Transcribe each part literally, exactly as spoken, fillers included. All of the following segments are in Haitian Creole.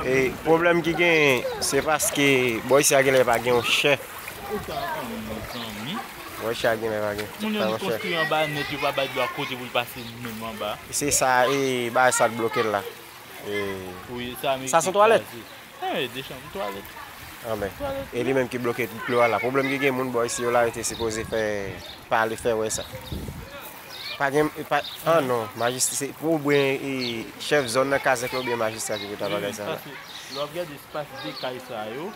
E pwoblèm ki genyen, se paske bò isi a genlè pa gen yon chèf. Ou ta ann mezanmi. Bò isi a genlè pa gen, Moun yo pa gen yon chèf. Konstwi anba nèt, yo pa bay dlo a kote pou l pase menm anba. Se sa, e bagay sa k bloke l la. E Wi, sa sa se yon twalèt? Kraze. E, de chanm, twalèt. Anben. Twalèt. E li menm ki bloke dlo a la. Pwoblèm ki gen, moun bò isi yo la, yo te sipoze fè pale, fè wè sa. Pa gen, pa, ah non, majistra, se pou oubyen, e, chèf zòn nan, kazèk la oubyen majistra ki pou ta bagay sa la. Lè w ap gade espas de kay sa yo,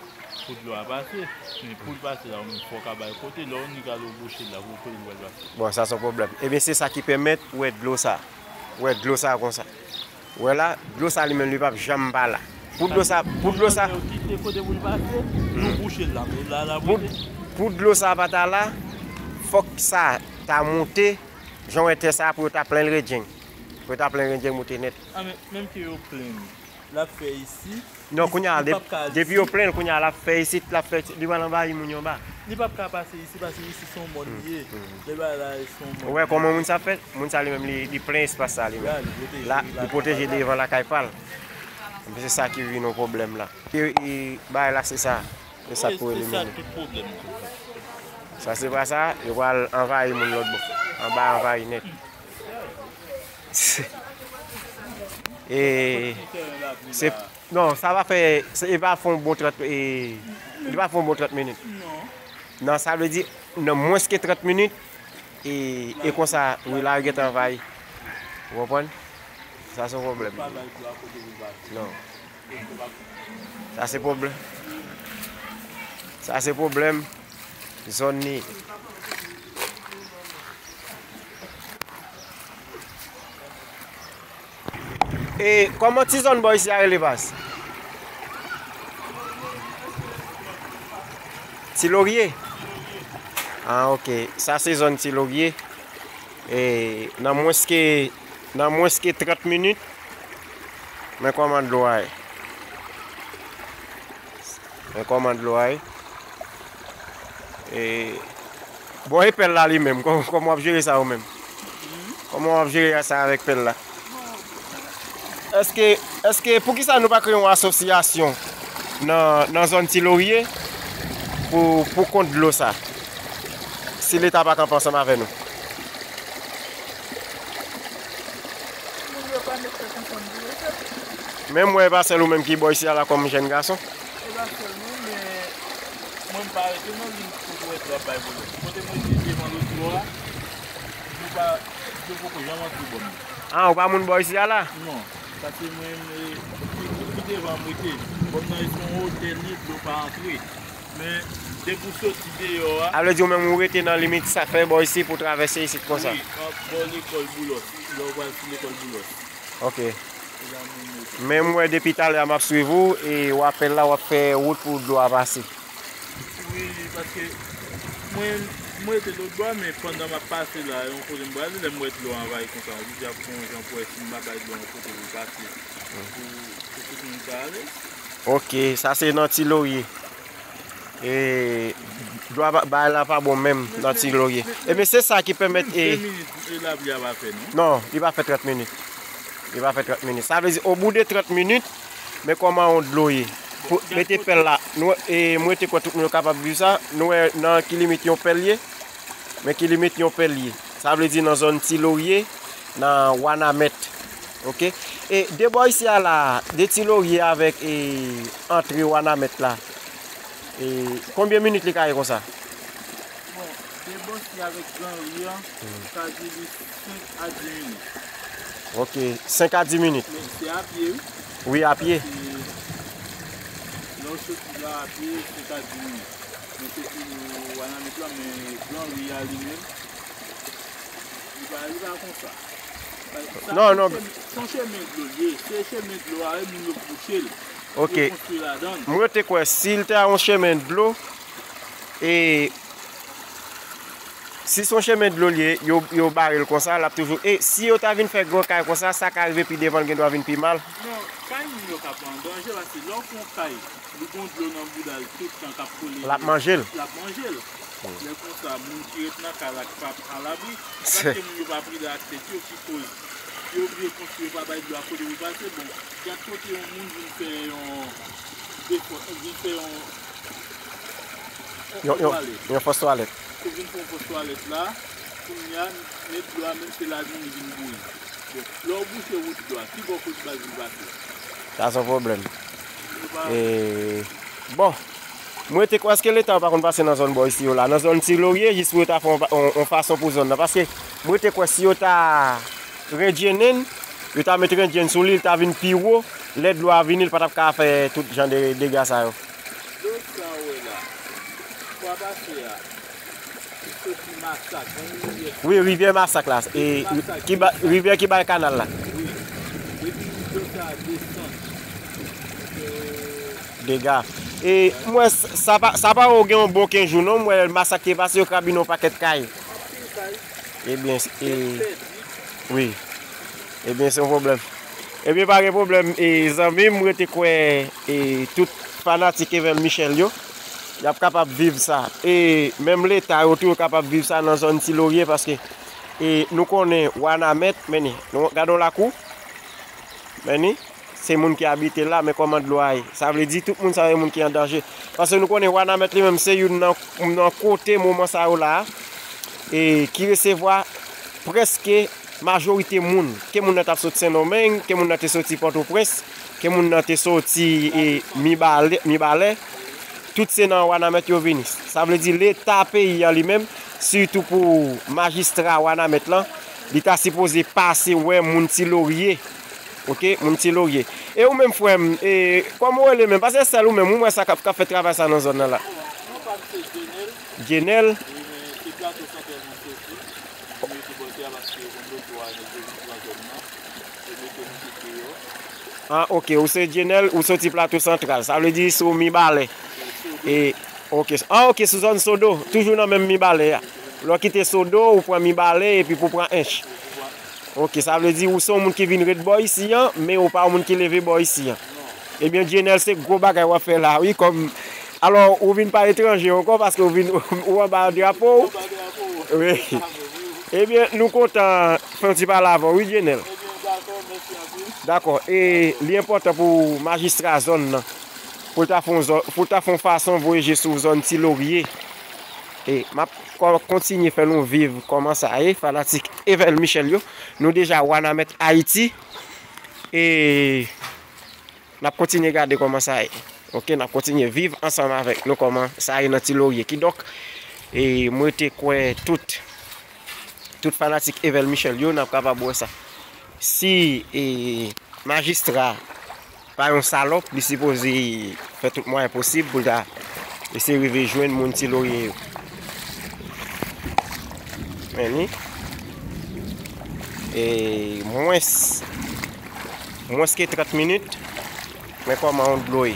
pou dlo a pase, men pou l pase la, ou menm fò w ka bay kote, lè w ni kale w bouche l la, pou kote l pral pase. Bon, sa se yon pwoblèm. Ebyen, se sa ki pèmèt ou wè dlo sa. Ou wè dlo sa konsa. Ou wè la, dlo sa li menm li p ap janm pa la. Pou dlo sa, pou dlo sa, Yo kite kote pou l pase, nou bouche l la, men la, la pou, pou dlo sa pa ta la, fòk sa ta monte, jan w wè tè sa, pou yo ta plen l redjeng. Pou yo ta plen l redjeng, monte nèt. Ah, men, menm ke yo plen l, l ap fè isi, Non, kounye a, li, li dep-, p ap ka depi yo plen l, kounye a, l ap fè isit, l ap fè isit, li pral anvayi moun yo anba. Li p ap ka pase isi, paske isi se yon mòn li ye. Lè bagay la, se yon mòn. Ou wè kòman moun sa fè? Moun sa li menm, li, li plen espas sa li menm. La, li pwoteje, la, li pwoteje devan lakay pa l. Epi se sa ki vin yon pwoblèm la. E, e, bagay la, se sa. Se sa k pou elimine. Tout pwoblèm nan. Sa se pa sa, yo pral anvayi moun lòt bò. Anba anvayi nèt. E, se, non, sa va fè, se, e pa fè yon bon trant, e, li pa fè yon bon trant minit. Non. Non, sa vle di, nan mwens ke trant minit, e, e konsa, wi, la gentan anvayi. Ou konprann? Sa se yon pwoblèm. Non. Sa se pwoblèm. Sa se pwoblèm zòn li ye. E kòman ti zòn bò isi a rele, baz? Ti Lorye? Ah, ok. Sa se zòn Ti Lorye. E, nan mwens ke, nan mwens ke trant minit, men kòman dlo a ye. Men kòman dlo a ye. E, bon, e pèl la li menm, kò-, kòman w ap jere sa ou menm? Kòman w ap jere sa avèk pèl la? Èske, èske, poukisa nou pa kreye yon asosyasyon nan, nan zòn Ti Lorye pou, pou kont dlo sa? Si Leta pa kanpe ansanm avè nou. Moun yo pa met tèt ansanm pou yo fè. Men m wè e pa sèl ou menm ki bò isi a la kòm jèn gason. E pa sèl mwen, men mwen m pa rete nan limit kote w wè dlo ap bay pwoblèm. Kote m rete devan lòt bò a, dlo pa, dlo poko janm antre bò m nan. Ah, ou pa moun bò isi a la? Non, paske mwen, e, ki, ki devan m rete. Bò m nan e se yon wotè li ye, dlo pa antre. Men, depi w soti deyò a. A vle di ou menm ou rete nan limit sa fè bò isi pou travèse isit konsa? Wi, an, bò lekòl Boulòs, lè w pral sou lekòl Boulòs. Ok. Se la menm rete. Men m wè depi talè a m ap swiv ou, e w ap pèl la, w ap fè wout pou dlo a pase. Wi, paske mwen, mwen rete lòt bò, men pandan m ap pase la, yon kote m prale, lè m wè dlo a anvayi konsa, jodi a pou gon jan pou wè si m pa bay dlo a yon kote pou l pase, pou, pou tout moun ka alèz. Ok, sa se nan Ti Lorye. E, dlo a pa, bagay la pa bon menm nan Ti Lorye. Ebyen, se sa ki pèmèt, e, ven minit, e, lapli a pa fè, non? Non, li pa fè trant minit. Li pa fè trant minit. Sa vle di, obou de trant minit, men kòman yon dlo ye? Pou, mete pèl la. Nou, e, mwen te kwè tout moun yo kapab viv sa. Nou wè nan ki limit yon pèl ye? Men ki limit yon pèl ye. Sa vle di nan zòn Ti Lorye, nan Wanament. Ok? E de bò isi a la, de Ti Lorye avèk, e, antre Wanament la. E konbyen minit li ka ye konsa? Bon, de bò isi avèk Gran Ri an, sa di li senk a dis minit. Ok, senk a dis minit. Men se a pye, wi. Wi, a pye. Paske lè w soti la a pye, senk a dis minit. Men se pou Wanament la, men Gran Ri a li menm, li pa, li pa konsa. Sa, non, non. Se yon chemen, se yon chemen dlo li ye. Se chemen dlo a, e moun yo bouche l. Ok. Yo konstwi ladan l. Mwen te kwè, si l te a yon chemen dlo, e si se yon chemen dlo li ye, yo, yo bare l konsa, l ap toujou. E si yo ta vin fè gran kay konsa, sa ka rive pi devan, l gen dwa vin pi mal. Non, kay moun yo ka pran danje, paske lè w fè yon kay, li gon dlo nan bouda l tout tan k ap kole. L ap manje l. L ap manje l. Lè konsa, moun ki ret nan kay la ki pa alabri, paske moun yo pa prida ak tèt yo, ki koz Yo oblije konstwi, yo pa bay dlo a kote pou pase. Bon, gad kote yon moun vin fè yon defo, vin fè yon, yon, yon, yon fòs twalèt. Ou vin fè yon fòs twalèt la, kounye a, men dlo a menm se ladan li vin bouyi. Bon, lè w bouche wout dlo a, ki bò kote baz li pase? Sa se yon pwoblèm. E, bon, mwen te kwè èske Leta yo pa konn pase nan zòn bò isi yo la, nan zòn Ti Lorye, jis pou yo ta fè yon, yon, yon fason pou zòn nan. Paske mwen te kwè si yo ta rendyennen, yo ta met rendyen sou li, li ta vin pi wo, lè dlo a vini, li pa t ap ka fè tout jan de dega sa yo. Dlo sa w wè la, kwa pase a, li soti Masak, yon rivyè. Wi, rivyè Masak la. E, ki ba, rivyè ki bay kanal la. Wi. Epi dlo sa a desann. Dega. E, m wè sa pa, sa pa gen yon bon kenz jou non, m wè Masak te pase, yo krabinnen yon pakèt kay. Anpil kay. Ebyen, e, wi. Ebyen, se yon pwoblèm. Ebyen, pa gen pwoblèm, e, zanmi m, m rete kwè, e, tout fanatik Evel Michel yo, y ap kapab viv sa. E, menm Leta yo tou, yo kapab viv sa nan zòn Ti Lorye, paske, e, nou konnen Wanament, men ni, nou, gade yon lakou, men ni, se moun ki abite la, men kòman dlo a ye. Sa vle di, tout moun sa yo, se moun ki an danje. Paske nou konnen Wanament li menm, se youn nan, nan kote moman sa yo la a, e, ki resevwa prèske majorite moun. Ke moun nan t ap sot Sendomeng, ke moun nan te soti Pòtoprens, ke moun nan te soti, e, Mibalè, Mibalè. Tout se nan Wanament yo vini. Sa vle di Leta peyi a li menm, sitou pou majistra Wanament lan, li ta sipoze pase wè moun Ti Lorye. Oke, moun Ti Lorye. E ou menm frè m, e, kòman w rele menm? Paske se sèl ou menm, ou m wè sa k ap, k ap fè travay sa nan zòn nan la. Non, pa m se Djenèl. Djenèl. Wi, men se Plato Santral mwen soti. Mwen rete bò isi a paske yo konn dlo a, nèg yo vin pran zòn nan. Yo mete nou tout deyò. Ah, oke, ou se Djenèl, ou soti Plato Santral. Sa vle di sou Mibalè. E, oke. Ah, oke, sou zòn Sodo. Toujou nan menm Mibalè a. Lè w kite Sodo, ou pran Mibalè, epi pou pran Ench. Oke, sa vle di ou se yon moun ki vin ret bò isi an, men ou pa yon moun ki leve bò isi an. Ebyen, Djenèl, se gwo bagay w ap fè la, wi, kòm, alò, ou vin pa etranje ankò, paske ou vin, ou anba drapo w. Wi. Ebyen, nou kontan fè yon ti pale avè w, wi, Djenèl. Dakò, e li enpòtan pou majistra zòn nan, pou l ta fè yon zòn, pou l ta fè yon fason voye je sou zòn Ti Lorye. E m ap kò-, kontinye fè nou viv kòman sa ye, fanatik Evel Michel yo. Nou deja Wanament, Ayiti. E n ap kontinye gade kòman sa ye. Oke, n ap kontinye viv ansanm avèk nou kòman sa ye nan Ti Lorye. Kidonk, e, mwen te kwè tout, tout fanatik Evel Michel yo, n ap kapab wè sa. Si, e, majistra pa yon salòp, li sipoze fè tout mwayen posib pou l ta eseye rive jwenn moun Ti Lorye yo. Men ni, e, mwens, mwens ke trant minit, men kòman yon dlo ye.